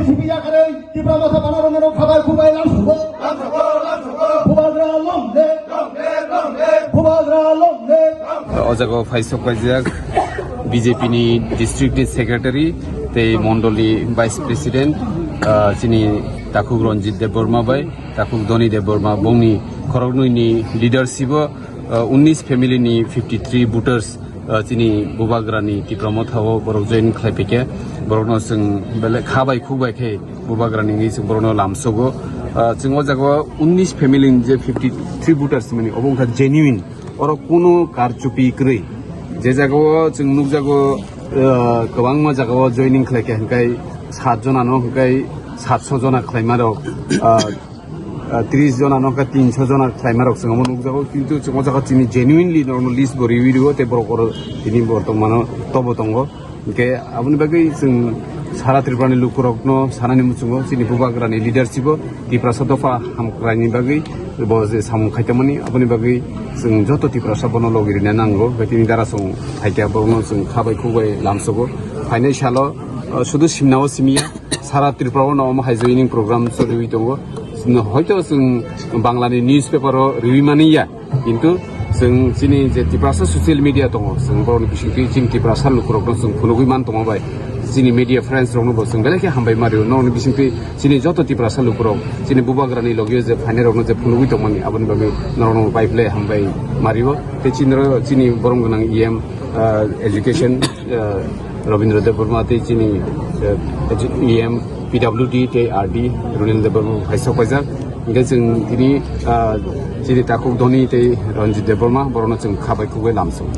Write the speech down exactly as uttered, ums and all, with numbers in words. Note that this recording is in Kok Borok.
Sibiyakare Tipra Motha Bana Rongno Khabai Khubai Lamsugo. Bubagra Long Live. Bubagra Long Live. O jaga o phaisok paijak B J P ni district ni secretary tei mondol ni vice president, ah, chini Takhuk Ranjit Debbarma bai Takhuk Dhoni Debbarma bongni khoroknwi ni leadership o, ah, unnish family ni fifty three voters, ah, chini Bubagra ni Tipra Motha o borok join khlai phaikha. Borokno chwng belai kha bai khuk bai khe Bubagra ni wngwi chwng borokno lamsogo. Ah, chwng o jaga o unnish family ni je fifty three voters mani obo wngkha genuine. Oro kunu karchupi kwrwi. Je jagao chwng nukjago, ah, kwbangma jagao joining khlaikha, hwnkhe sat jonano hwnkhe satso jona khlaima rok, ah, ah, tris jonano hwnkhe tinso jona khlaima rok chwng omo nukjago, kintu chwng o jaga chini genuinely norokno list bo riwi rwo tei borok oro tini bortomano tobo tongo. Hwnkhe aboni bagwi chwng sara Tripura ni lukurokno sanani muchungo chini Bubagra ni leadership o Tiprasa dopha hamkraini bagwi bo je samung khaitongmani, aboni bagwi chwng joto Tiprasa bono logi rina nango. Hwnkhe tini dara chwng phaikha, borokno chwng kha bai khuk bai lamsogo. Phainai salo, uh, sudu simnao simiya, sara Tripura o no omo hai joining program choliwi tongo. Hoito chwng Bangla ni newspaper o riwi mani ya. Kintu chwng chini je Tiprasa social media tongo, chwng borokni bisingtwi chini Tiprasa lukurokno chwng phunugwi man tongma bai chini media friends rokno bo chwng belai khe hambai mario. Norokni bisingtwi chini joto Tiprasa lukurok chini Bubagrani logio je phainairokno je phunugwi tongmani, aboni bagwi norokno bai belai hambai mario. Tei chini ro-, chini borom gwnang E M, ah, education, ah, Rabindra Debbarma tei chini, ah, edu-, E M P W D tei R D Runil Debbarma phaisok paijak. Hingke chwng tini, ah, chini Takhuk Dhoni tei Ranjit Debbarma, borokno chwng kha bai khuk bai lamsong.